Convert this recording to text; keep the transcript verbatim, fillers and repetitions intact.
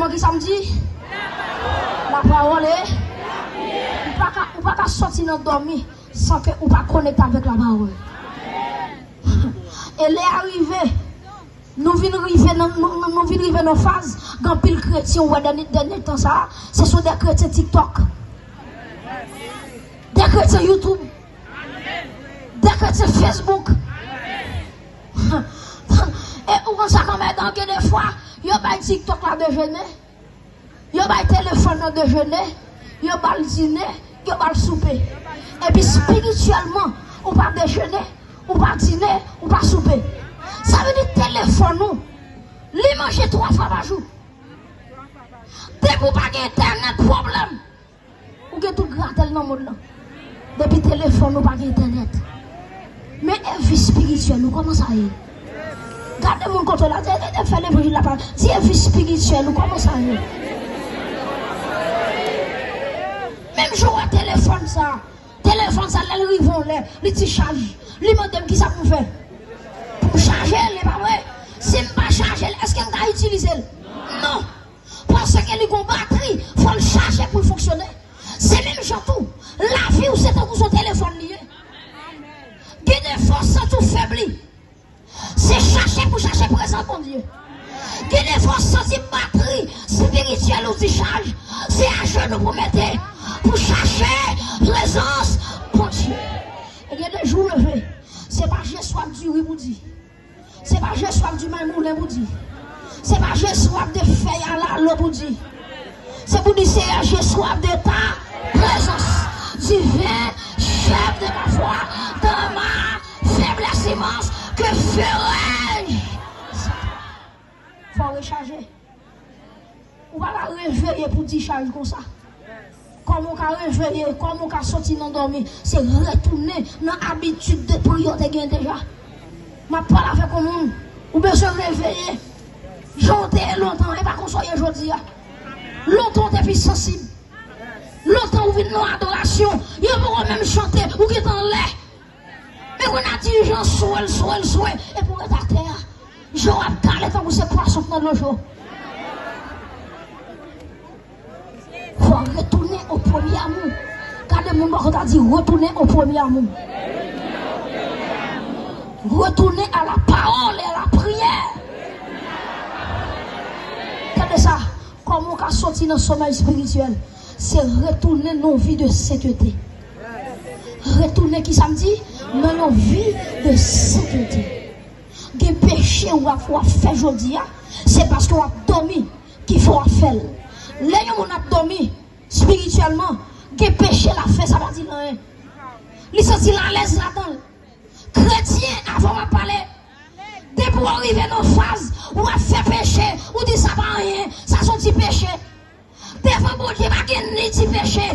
Ki sa m di? Lapawòl e. Ou pa ka, ou pa ka sòti nan dòmi san ke ou pa konekte avèk lapawòl. E lè a rive, nou vin rive nan, nou, nou, nou vin rive nan faz, gen anpil kretyen ou wè dènye, dènye tan sa a, se sou de kretyen TikTok. De kretyen YouTube. De kretyen Facebook. E ou konn sa k anmèdan, gen de fwa, yo bay TikTok la dejene, yo bay telefòn nan dejene, yo ba l dine, yo ba l soupe. Epi espirityèlman, ou pa dejene, ou pa dine, ou pa soupe. Sa vle di telefòn ou, li manje twa fwa pa jou. Depi w pa gen entènèt, pwoblèm. Ou gen tout gratèl nan mond lan. Depi telefòn ou pa gen entènèt. Men e vi espirityèl ou, kòman sa ye? Gade moun kote w la, di, di, di, fè levanjil la pa. Di e vi espirityèl ou, kòman sa ye? Menm jan w wè telefòn sa, telefòn sa, lè l rive yon lè, li dichaj. Li mande m kisa pou m fè. Pou m chaje l, e pa vre? Si m pa chaje l, èske m ka itilize l? Non. Paske li gon batri, fò l chaje pou l fonksyone. Se menm jan tou, lavi w se tankou se yon telefòn li ye. Gen de fwa w santi w febli. Se chache pou chache prezans Bondye. Gen de fwa w santi batri espirityèl ou dichaj. Se ajenou pou mete, pou chache prezans Bondye. E gen de jou w leve, se pa je sou ap diri pou di. Se pa je swaf di maymoulen pou di. Se pa je swaf de fèy alalo pou di. Se pou di, Seyè, je swaf de ta prezans divin, chèf de ma fwa, dans ma faiblesse immense, que ferai-je? Fò w rechaje. Ou pa ka reveye pou dichaj konsa. Kòman w ka reveye, kòman w ka soti nan dòmi? Se retounen nan abitid de priyè w te gen deja. M ap pale avèk yon moun, ou bezwen reveye. Jan w te ye lontan, e pa konsa w ye jodi a. Lontan w te pi sansib. Lontan w vin nan adorasyon, yo poko menm chante, ou gentan anlè. Men kounye a dirijan swe l, swe l, swe, epi w ret atè a. Je w ap kale tankou se pwason k nan dlo cho. Fò retounen o premye amou. Gade moun bò kote a, di, retounen o premye amou. Retounen a la pawòl e a la priyè. Gade sa. Kòman w ka soti nan somèy espirityèl? Se retounen nan yon vi de sentete. Retounen, ki sa m di? Nan yon vi de sentete. Gen peche w ap, w ap fè jodi a, se paske w ap dòmi ki fè w ap fè l. Lè yon moun ap dòmi, espirityèlman, gen peche l ap fè, sa pa di l anyen. Li santi l alèz ladan l. Kretyen, avan w ap pale, depi w rive nan faz, w ap fè peche, ou di sa pa anyen, sa se yon ti peche. Devan Bondye, pa gen ni ti peche,